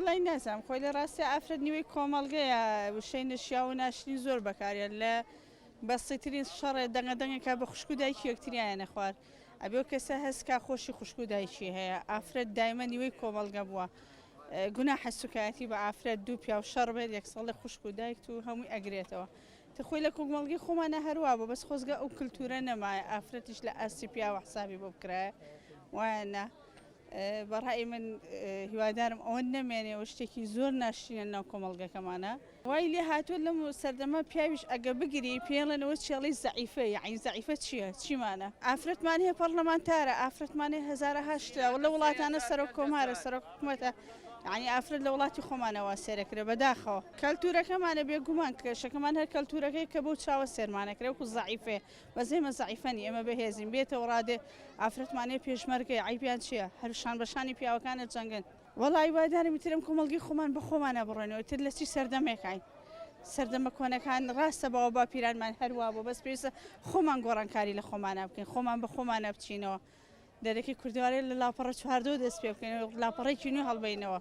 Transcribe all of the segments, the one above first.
وەڵای نازانم خۆی لە ڕاستیا ئافرەت نیوەی کۆمەڵگەیە وشەی نەشیاو و ناشرین زۆر بەکارە لە بەسیترین شەڕێ دەنگە دەنگێکا بە خوشک و دایکی یەکتریانە خوار ئەبێ ئەو کەسە هەست کا خۆشی خوشک و دایکی هەیە ئافرەت دایمە نیوەی کۆمەڵگە بووە گوناحە سوکایەتی بە ئافرەت دوو پیاو شەڕ بێت یەکسەڵێ خوشک و دایکت و هەمووی ئەگرێتەوە تە خۆی لە کۆمەڵگەی خۆمانە هەروا بوو بەس خۆزگە ئەو کلتورە نەمایە ئافرەتیش لە ئاستی پیاوە حسابی بۆ بکرایە وایە نا بە ڕای من هیوادارم ئەوە نەمێنێ و شتێکی زۆر ناشرینە ناو کۆمەڵگەکەمانە. وای لێ هاتووە لەم سەردەمە پیاویش ئەگە بگری پێڵێن ئەوە چێڵی زەعیفە یەعنی زەعیفە چییە چیمانە ئافرەتمان هەیە پەڕلەمانتارە ئافرەتمان هەیە هەزارەها شتە لە وڵاتانە سەرۆک کۆمارە سەرۆک حکومەتە یەعنی ئافرەت لە وڵاتی خۆمانەوە سێرەکرێ بەداخەوە کەلتورەکەمانە بێگومان کێشەکەمان هەر کەلتورەکەی کە بەو چاوە سێرمانەکرێ وەکو زەعیفێ بەس ئێمە زەعیفە نی ئێمە بەهێزین بێتەوە ڕادێ ئافرەتمان هەیە پێشمەرگەیە عەیبیان چیە هەر شان بە شانی پیاوەکان ئەجەنگن. وەڵا هیوادارم ئیتر ئەم کۆمەڵگەی خۆمان بە خۆمانا بڕۆینەوە ئیتر لە چی سەردەمێکاین سەردەمە کۆنەکان ڕاستە باوە باپیرانمان هەر وابوو بەس پێویستە خۆمان گۆڕانکاری لە خۆمانا بکەین خۆمان بە خۆمانا بچینەوە دەرەکی کوردەوارێ لە لاپەڕە چواردەوە دەست پێ بکەین لاپەڕێکی نوێ هەڵبەینەوە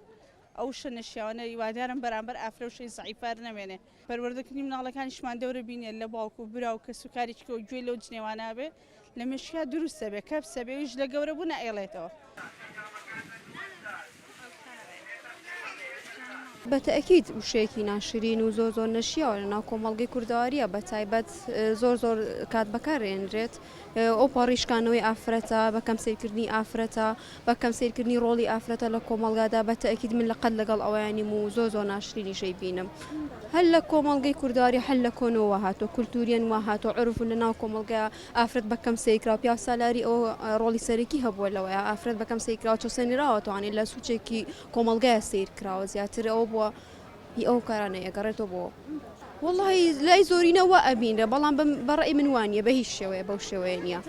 ئەو شە نەشیاوانە هیوادارم بەرامبەر ئافرە و شەی زەعیفار نەمێنێ پەروەردەکردنی مناڵەکانیشمان دەورە بینێ لە باوک و برا و کەسوکاریش کە گوێی لەو جنێوانە بێ لە مێشکیا دروست دەبێ کەپسە بێ ئەویش لە گەورە بوونا ئەیڵێتەوە. بە تەئکید وشەیەکی ناشرین و زۆر زۆر نەشیاوە لە ناو کۆمەڵگەی کوردەواریە بە تایبەت زۆر زۆر کات بەکارێنرێت ئەو پەڕی شکانەوەی ئافرەتە بە کەم سەیرکردنی ئافرەتە بە کەم سەیرکردنی ڕۆڵی ئافرەتە لە کۆمەڵگادا بە تەئکید من لە قەت لەگەڵ ئەوەیا نیم و زۆر زۆر ناشرینیش ئەیبینم هەر لە کۆمەڵگەی کوردەواری هەر لە کۆنەوە وا هاتووە کولتوریەن وا هاتووە عورف لە ناو کۆمەڵگا ئافرەت بە کەم سەیرکراوە پیاو سالاری ئەوە ڕۆڵی سەرەکی هەبووە لەوەیا ئافرەت بە کەم سەیرکراوە چەوسێنراوە توانێت لە سوچێکی کۆمەڵگایە سەیر کراوە زیاتر ئەوە بووە هی ئەو کارانەی ئەگەڕێتەوە بۆ وەڵی لای زۆرینە وا ئەبینرە بەڵام بە ڕەئی من وانە بە هیچ شێوەیە بەو شێوەیە نییە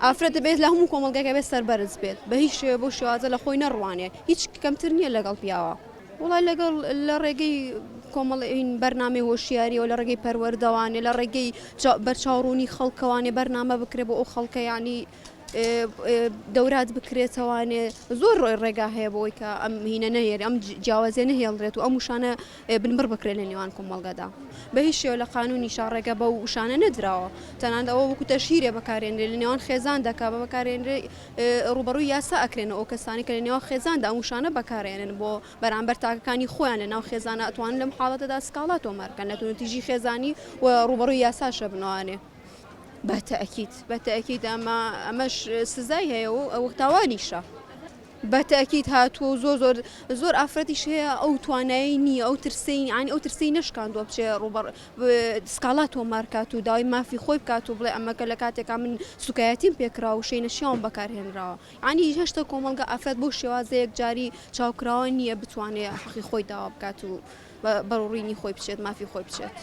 ئافرەت دەبێت لە هەموو کۆمەڵگەکە بێت سەربەرز بێت بە هیچ شێوە بەو شێوازە لە خۆی نەڕوانێ هیچ کەمتر نییە لەگەڵ پیاوە وڵای لەگەڵ لە ڕێگەی کۆمەڵین بەرنامەی هۆشیاریەوە لە ڕێگەی پەروەردەوانێ لە ڕێگەی بەرچاوڕوونی خەڵکەوانێ بەرنامە بکرێ بۆ ئەو خەڵکە یانی دەورات بکرێتەوانێ زۆر ڕێگا هەیە بۆی کە ئەم هینە نەهێر ئەم جیاوازیە نەهێڵرێت و ئەم وشانە بنبڕ بکرێت لە نێوان کۆمەڵگەدا بە هیچ شێوە لە قانونیشا ڕێگە بەو وشانە نەدراوە تەنانەت ئەوە وەکو تەشهیرێ بەکارێنرێ لە نێوان خێزاندا کە بە بەکارێنرێ ڕووبەڕووی یاسا ئەکرێنەوە ئەو کەسانەی کە لە نێوان خێزاندا ئەم وشانە بەکارێنن بۆ بەرامبەر تاکەکانی خۆیان لە ناو خێزانە ئەتوانن لەم حاڵەتەدا سکاڵا تۆمار بکەن لە توندوتیژی خێزانی و ڕووبەڕووی یاساش ئەبنەوانێ. بە تەئکید بە تەئکید ئەمە ئەمەش سزای هەیە و ئەو تاوانیشە. بە تەئکید هاتووە و زۆر زۆر زۆر ئافرەتیش هەیە ئەو توانایی نییە ئەو ترسەی یانی ئەو ترسەی نەشکاندووە بچێ ڕووبەڕ سکاڵا تۆمار کات و داوای مافی خۆی بکات و بڵێ ئەمەکە لە کاتێکا من سوکایەتیم پێکرا و وشەی نەشیاوم بەکارهێنراوە یانی هێشتا کۆمەڵگە ئافرەت بەو شێوازە یەکجاری چاوکراوە نییە بتوانێ حەقی خۆی داوا بکات و بەڕووڕینی خۆی بچێت مافی خۆی بچێت.